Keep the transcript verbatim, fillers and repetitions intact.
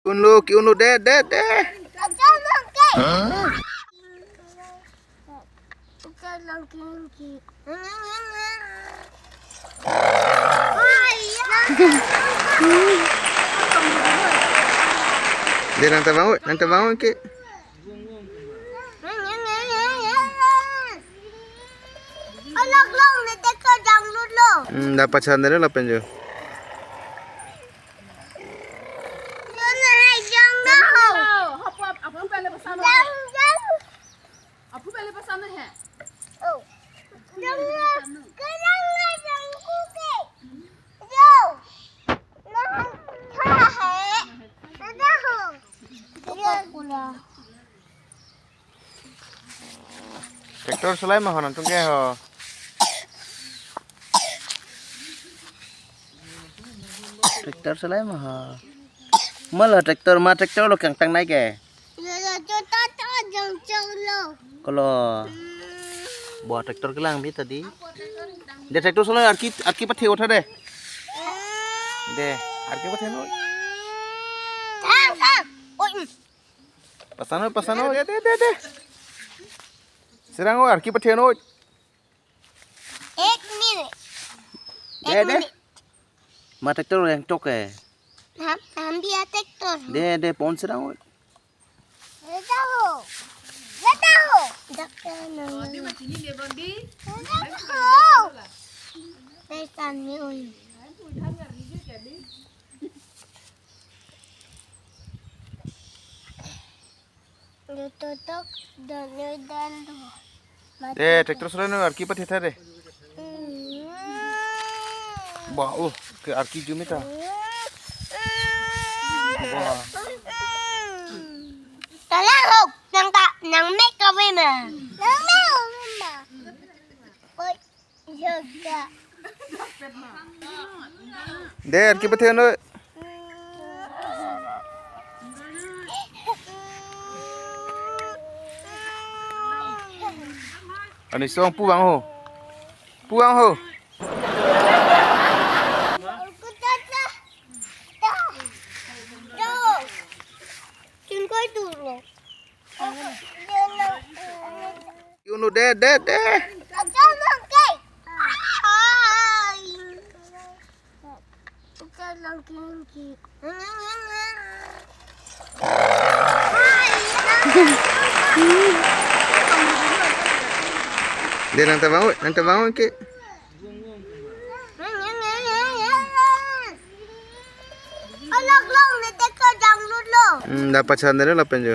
Ki-unlo, ki-unlo, de, de, de. De, nangtabang oi, nangtabang oi ke. Alok long ne tek ko jang lut lo. Hmm, dapat sandal lo penjo. Lo na hai jang na ho. Hapu ap, apu pele pasang lo. Jang, jang. Apu pele pasang lo he. Oh. Jang na. Kelang na jang ku ke. Yo. Na ha he. Na ho. Yo. Tractor solai ma ho nangtum ke ho. Tractor solai ma ho. Mala tractor ma tractor lo kangtang nai ke. Lo lo to to to jong jong lo. Kolo. Hmm. Bo tractor kelang bi tadi. De tractor solai arki arki pathe uttha de. Hmm. De arki pathe noi. Thang thang. Oi. Hmm. Pasang noi, pasang noi. De, de, de, de. Serang oi, arki pathe noi. Ek minute. De, ek de. Minute. Ma tractor yang tok eh. Ham, ham dia tractor. De, de, pon serang oi. Leta ho. Leta ho. Dak ya nang. Leta ho. Pesan ni oi. Ditutup dan dan tu. De, tractor solai noi arki pathe tha de. Hmm. Ba, oh, ke arki jumi ta. Hmm. Ba. Talang ho, nang ta, nang mek kave ma. Nang mek kave ma. Oi. De, arki pathe noi. Ani song pu bang ho. Pu bang ho. Chun koi tu lo. Ki-unlo de, de, de. De, nangtabang oi, nangtabang oi ke. Alok long ne tek ko jang lut lo. Hmm, dapat sandal lo penjo.